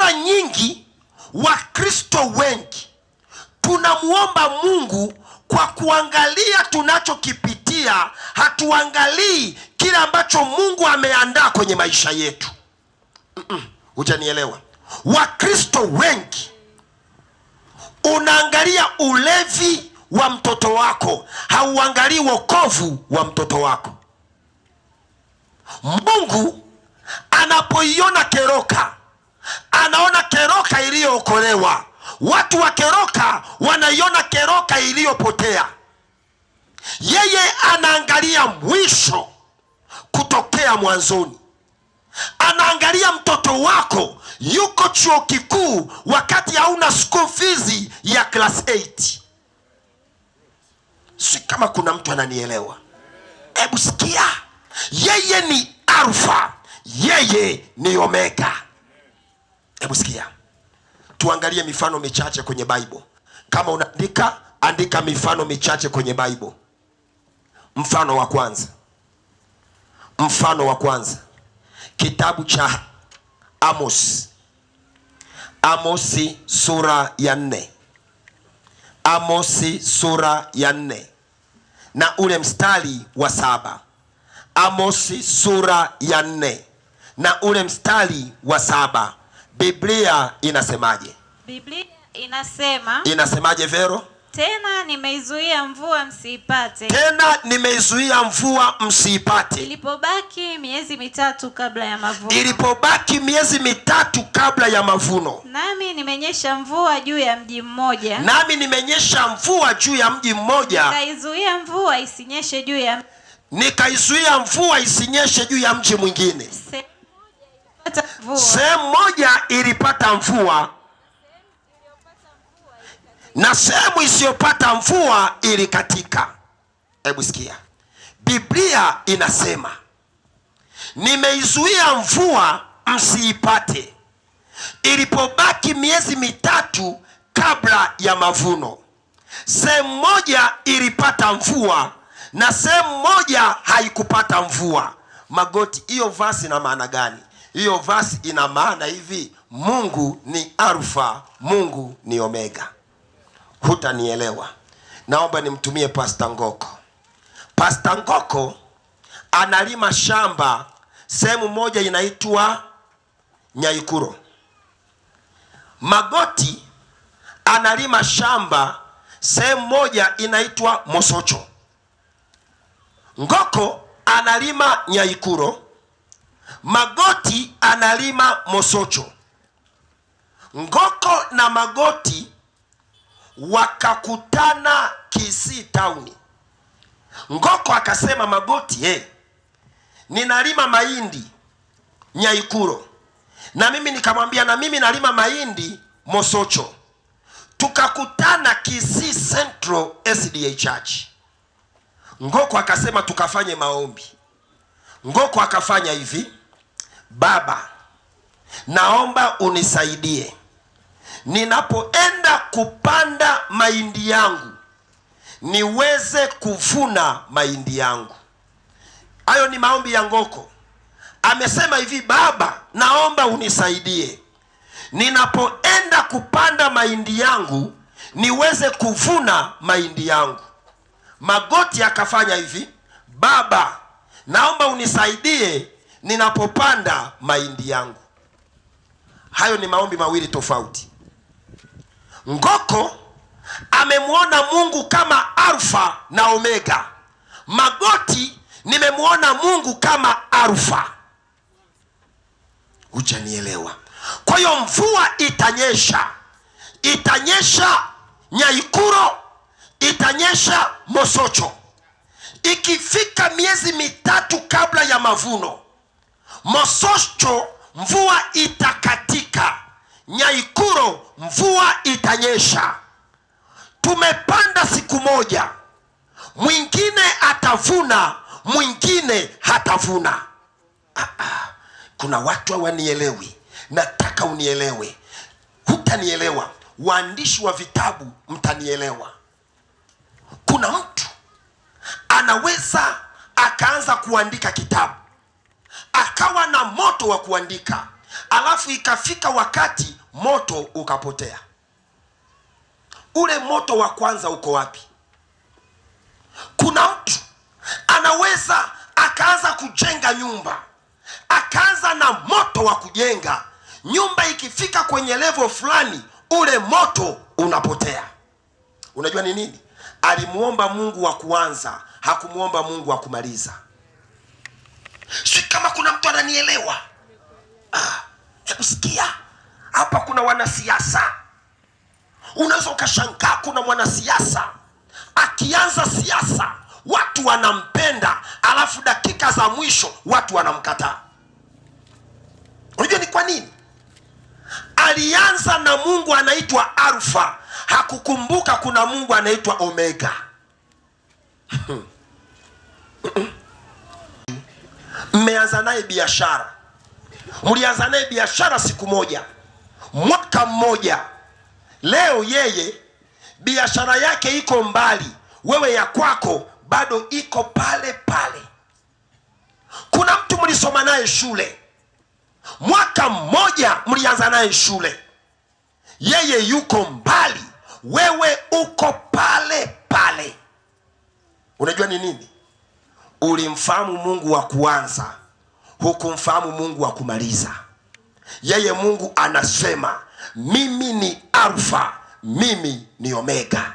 Mara nyingi Wakristo wengi tunamuomba Mungu kwa kuangalia tunachokipitia, hatuangalii kile ambacho Mungu ameandaa kwenye maisha yetu. Hujanielewa? Wakristo wengi unaangalia ulevi wa mtoto wako, hauangalii wokovu wa mtoto wako. Mungu anapoiona Keroka, anaona Keroka iliyookolewa. Watu wa Keroka wanaiona Keroka iliyopotea. Yeye anaangalia mwisho kutokea mwanzoni. Anaangalia mtoto wako yuko chuo kikuu wakati hauna school fees ya class 8. Si kama kuna mtu ananielewa? Hebu sikia, yeye ni Alfa, yeye ni Omega. Hebu sikia, tuangalie mifano michache kwenye Bible. Kama unaandika, andika mifano michache kwenye Bible. Mfano wa kwanza, mfano wa kwanza, kitabu cha Amos, Amosi sura ya 4, Amosi sura ya 4 na ule mstari wa 7. Amosi sura ya 4 na ule mstari wa 7. Biblia inasemaje? Biblia inasema, Inasemaje, Vero? Tena nimeizuia mvua msiipate. Tena nimeizuia mvua msiipate. Ilipobaki miezi mitatu kabla ya mavuno. Ilipobaki miezi mitatu kabla ya mavuno. Nami nimenyesha mvua juu ya mji mmoja. Nami nimenyesha mvua juu ya mji mmoja. Nikaizuia mvua isinyeshe juu ya Nikaizuia mvua isinyeshe juu ya mji mwingine. Sehemu moja ilipata mvua. Sehemu moja ilipata mvua na sehemu isiyopata mvua ilikatika. Hebu sikia, Biblia inasema nimeizuia mvua msiipate ilipobaki miezi mitatu kabla ya mavuno. Sehemu moja ilipata mvua na sehemu moja haikupata mvua. Magoti, hiyo verse ina maana gani? Hiyo verse ina maana hivi: Mungu ni Alfa, Mungu ni Omega. Hutanielewa. Naomba nimtumie Pastor Ngoko. Pastor Ngoko analima shamba sehemu moja inaitwa Nyaikuro. Magoti analima shamba sehemu moja inaitwa Mosocho. Ngoko analima Nyaikuro, Magoti analima Mosocho. Ngoko na Magoti wakakutana Kisii Town. Ngoko akasema, Magoti, hey, ninalima mahindi Nyaikuro. Na mimi nikamwambia na mimi nalima mahindi Mosocho. Tukakutana Kisii Central SDA Church. Ngoko akasema tukafanye maombi. Ngoko akafanya hivi: Baba, naomba unisaidie ninapoenda kupanda mahindi yangu niweze kuvuna mahindi yangu. Hayo ni maombi ya Ngoko. Amesema hivi: Baba, naomba unisaidie ninapoenda kupanda mahindi yangu niweze kuvuna mahindi yangu. Magoti akafanya hivi: Baba, naomba unisaidie ninapopanda mahindi yangu. Hayo ni maombi mawili tofauti. Ngoko amemuona Mungu kama Alfa na Omega. Magoti nimemuona Mungu kama Alfa. Hujanielewa? Kwa hiyo mvua itanyesha. Itanyesha Nyaikuro, itanyesha Mosocho. Ikifika miezi mitatu kabla ya mavuno, Mosocho mvua itakatika, Nyaikuro mvua itanyesha. Tumepanda siku moja, mwingine atavuna, mwingine hatavuna. Kuna watu hawanielewi. Nataka unielewe. Hutanielewa. Waandishi wa vitabu mtanielewa. Kuna mtu anaweza akaanza kuandika kitabu, akawa na moto wa kuandika, Alafu ikafika wakati moto ukapotea. Ule moto wa kwanza uko wapi? Kuna mtu anaweza akaanza kujenga nyumba, akaanza na moto wa kujenga nyumba, ikifika kwenye level fulani ule moto unapotea. Unajua ni nini? Alimuomba Mungu wa kuanza, hakumuomba Mungu wa kumaliza. Si kama kuna mtu ananielewa? Hebu sikia hapa, kuna wanasiasa. Unaweza ukashangaa, kuna mwanasiasa akianza siasa watu wanampenda, alafu dakika za mwisho watu wanamkataa. Unajua ni kwa nini? Alianza na Mungu anaitwa Alfa, hakukumbuka kuna Mungu anaitwa Omega. Mmeanza naye biashara, mlianza naye biashara siku moja, mwaka mmoja. Leo yeye biashara yake iko mbali, wewe ya kwako bado iko pale pale. Kuna mtu mlisoma naye shule, mwaka mmoja mlianza naye shule, yeye yuko mbali, wewe uko pale pale. Unajua ni nini? Ulimfahamu Mungu wa kuanza, hukumfahamu Mungu wa kumaliza. Yeye Mungu anasema mimi ni Alfa, mimi ni Omega.